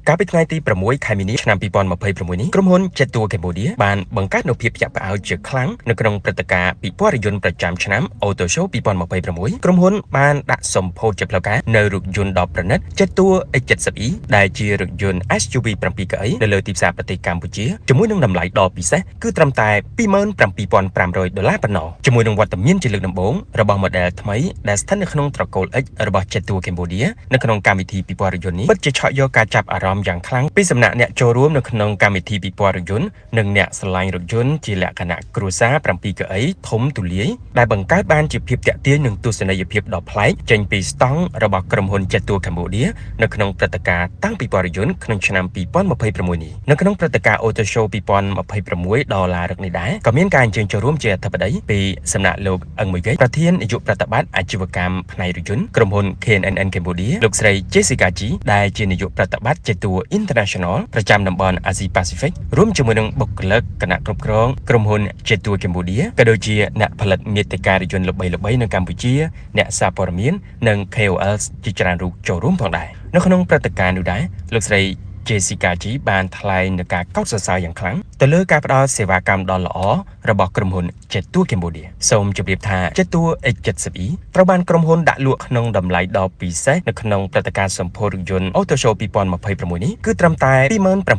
កាលពីថ្ងៃទី6ខែមីនាឆ្នាំ2026នេះក្រុមហ៊ុន Jetour Cambodia បានបង្កើតនូវភាពភ្ញាក់ផ្អើលជាខ្លាំងនៅក្នុងព្រឹត្តិការណ៍ពិព័រណ៍រថយន្តប្រចាំឆ្នាំ Auto Show 2026ក្រុមហ៊ុនបានដាក់សម្ពោធជាផ្លូវការនៅរថយន្តដ៏ប្រណិត Jetour X70e ដែលជារថយន្ត SUV 7កៅអីនៅលើទីផ្សារប្រទេសកម្ពុជាជាមួយនឹងតម្លៃដ៏ពិសេសគឺត្រឹមតែ27,500ដុល្លារប៉ុណ្ណោះជាមួយនឹងវត្តមានជាលើកដំបូងរបស់ model ថ្មីដែលស្ថិតនៅក្នុងត្រកូល X របស់ Jetour Cambodia នៅក្នុងកម្មវិធីពិព័រណ៍រថយន្តនេះពិតជាឆក់យកការចាប់អារម្មណ៍យ៉ាងខ្លាំងពីសំណាក់អ្នកចូលរួមនៅក្នុងកម្មវិធីពិព័រណ៍រថយន្តនិងអ្នកស្រឡាញ់រថយន្តជាលក្ខណៈគ្រួសារ7កៅអីធំទូលាយដែលបង្កើតបានជាភាពទាក់ទាញនិងទស្សនីយភាពដ៏ប្លែកចេញពីស្តង់របស់ក្រុមហ៊ុន Jetour Cambodia នៅក្នុងព្រឹត្តិការណ៍តាំងពិព័រណ៍រថយន្តក្នុងឆ្នាំ2026នេះនៅក្នុងព្រឹត្តិការណ៍ Auto Show 2026ដ៏ឡារឹកនេះដែរក៏មានការអញ្ជើញចូលរួមជាអធិបតីពីសំណាក់លោកអឹងមួយហ្គេប្រធាននាយកប្រតិបត្តិអាជីវកម្មផ្នែករថយន្តក្រុមហ៊ុន KNN Cambodia លោកស្រី Jessica G ដែលជានាយកប្រតិបត្តិ Jetour International ប្រចាំតំបន់អាស៊ីប៉ាស៊ីហ្វិករួមជាមួយនឹងបុគ្គលិកគណៈគ្រប់គ្រងក្រុមហ៊ុន Jetour Cambodia ក៏ដូចជាអ្នកផលិតមាតិការថយន្តល្បីៗនៅកម្ពុជាអ្នកសារព័ត៌មាននិង KOL ជាច្រើនរូបចូលរួមផងដែរនៅក្នុងព្រឹត្តិការណ៍នោះដែរលោកស្រី Jessica G បានថ្លែងនូវការកោតសរសើរយ៉ាងខ្លាំងទៅលើការផ្ដល់សេវាកម្មដ៏ល្អរបស់ក្រុមហ៊ុន Jetour Cambodia សូមជម្រាបថា Jetour X70e ត្រូវបានក្រុមហ៊ុនដាក់លក់ក្នុងតម្លៃដ៏ពិសេសនៅក្នុងព្រឹត្តិការណ៍សម្ពោធរថយន្ត Auto Show 2026នេះគឺត្រឹមតែ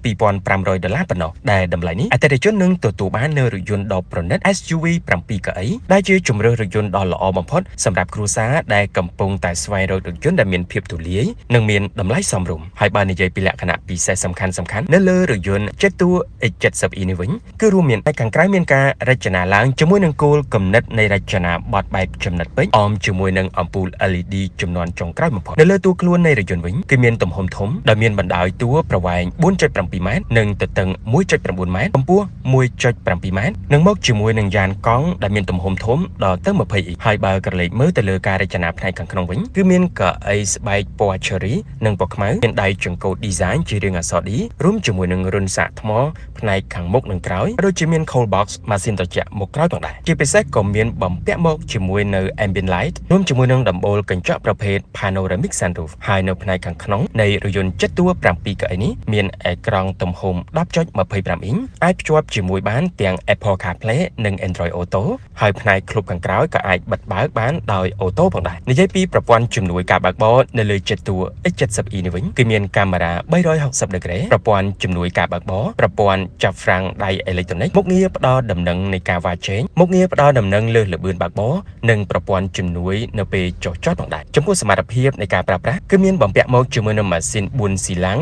27,500ដុល្លារប៉ុណ្ណោះដែលតម្លៃនេះអតិថិជននឹងទទួលបាននូវរថយន្តដ៏ប្រណិត SUV 7កៅអីដែលជាជម្រើសរថយន្តដ៏ល្អបំផុតសម្រាប់គ្រួសារដែលកំពុងតែស្វែងរករថយន្តដែលមានភាពទូលាយនិងមានតម្លៃសមរម្យហើយបើនិយាយពីលក្ខណៈពិសេសសំខាន់ៗនៅលើរថយន្ត Jetour X70e នេះវិញគឺរួមមានផ្នែកខាងក្រៅមានការរចនាឡើងជាមួយនឹងគោលគំនិតនៃរចនាបថបែបចំណិតពេជ្រអមជាមួយនឹងអំពូល LED ចំនួនចុងក្រោយបំផុតនៅលើតួខ្លួននៃរថយន្តវិញគឺមានទំហំធំដោយមានបណ្ដោយតួប្រវែង4.7ម៉ែត្រនិងទទឹង1.9ម៉ែត្រកម្ពស់1.7ម៉ែត្រនិងមកជាមួយនឹងយ៉ានកង់ដែលមានទំហំធំដល់ទៅ20អ៊ីហើយបើក្រឡេកមើលទៅលើការរចនាផ្នែកខាងក្នុងវិញគឺមានកៅអីស្បែកពណ៌ cherry និងពណ៌ខ្មៅមានដៃចង្កូត design ជារាងអក្សរ D រួមជាមួយនឹងរន្ធសាកថ្មផ្នែកខាងមុខនិងក្រោយដូចជាមាន cold box ម៉ាស៊ីនត្រជាក់មុខក្រោយផងដែរជាពិសេសក៏មានបំពាក់មកជាមួយនៅ ambient light រួមជាមួយនឹងដំបូលកញ្ចក់ប្រភេទ panoramic sunroof ហើយនៅផ្នែកខាងក្នុងនៃរថយន្ត Jetour 7កៅអីនេះមានអេក្រង់ទំហំ10.25អ៊ីញអាចភ្ជាប់ជាមួយបានទាំង Apple CarPlay និង Android Auto ហើយផ្នែកក្លុបខាងក្រោយក៏អាចបិទបើកបានដោយ auto ផងដែរនិយាយពីប្រព័ន្ធជំនួយការបើកបរនៅលើ Jetour X70e នេះវិញគឺមានកាមេរ៉ា360ដឺក្រេប្រព័ន្ធជំនួយការបើកបរប្រព័ន្ធចាប់ហ្វ្រាំងដៃអេឡិចត្រូនិកមុខងារផ្ដល់ដំណឹងនៃការវ៉ាជែងមុខងារផ្ដល់ដំណឹងលើសល្បឿនបើកបរនិងប្រព័ន្ធជំនួយនៅពេលចុះចតផងដែរចំពោះសមត្ថភាពនៃការប្រើប្រាស់គឺមានបំពាក់មកជាមួយនឹងម៉ាស៊ីន4ស៊ីឡាំង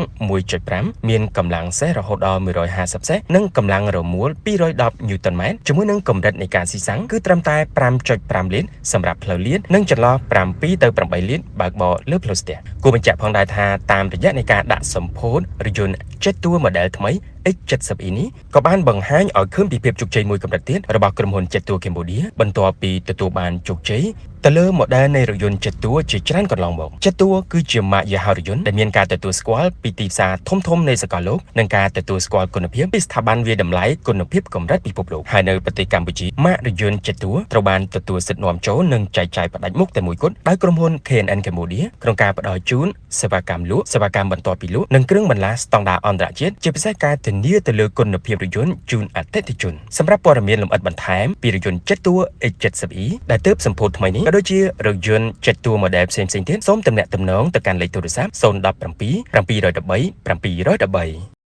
1.5មានកម្លាំងសេះរហូតដល់150សេះនិងកម្លាំងរមួល210ញូតុនម៉ែត្រជាមួយនឹងកម្រិតនៃការស៊ីសាំងគឺត្រឹមតែ5.5លីត្រសម្រាប់ផ្លូវលាននិងចន្លោះ7ទៅ8លីត្របើកបរលើផ្លូវស្ទះគួរបញ្ជាក់ផងដែរថាតាមរយៈនៃការដាក់សម្ពោធរថយន្ត Jetour model ថ្មី X70e នេះក៏បានបង្ហាញឲ្យឃើញពីភាពជោគជ័យមួយកម្រិតទៀតរបស់ក្រុមហ៊ុន Jetour Cambodia បន្ទាប់ពីទទួលបានជោគជ័យទៅលើ model នៃរថយន្ត Jetour ជាច្រើនកន្លងមក Jetour គឺជាម៉ាកយីហោរថយន្តដែលមានការទទួលស្គាល់ពីទីផ្សារធំៗនៃសកលលោកនិងការទទួលស្គាល់គុណភាពពីស្ថាប័នវាយតម្លៃគុណភាពកម្រិតពិភពលោកហើយនៅប្រទេសកម្ពុជាម៉ាករថយន្ត Jetour ត្រូវបានទទួលសិទ្ធិនាំចូលនិងចែកចាយផ្ដាច់មុខតែមួយគត់ដោយក្រុមហ៊ុន KNN Cambodia ក្នុងការផ្ដល់ជូនសេវាកម្មលក់សេវាកម្មបន្ទាប់ពីលក់និងគ្រឿងបន្លាស់ស្តង់ដារអន្តរជាតិជាពិសេសការធានាទៅលើគុណភាពរថយន្តជូនអតិថិជនសម្រាប់ព័ត៌មានលម្អិតបន្ថែមពីរថយន្ត Jetour X70e ដែលទើបសម្ពោធថ្មីនេះក៏ដូចជារថយន្ត Jetour model ផ្សេងៗទៀតសូមទំនាក់ទំនងទៅកាន់លេខទូរស័ព្ទ017 713 713។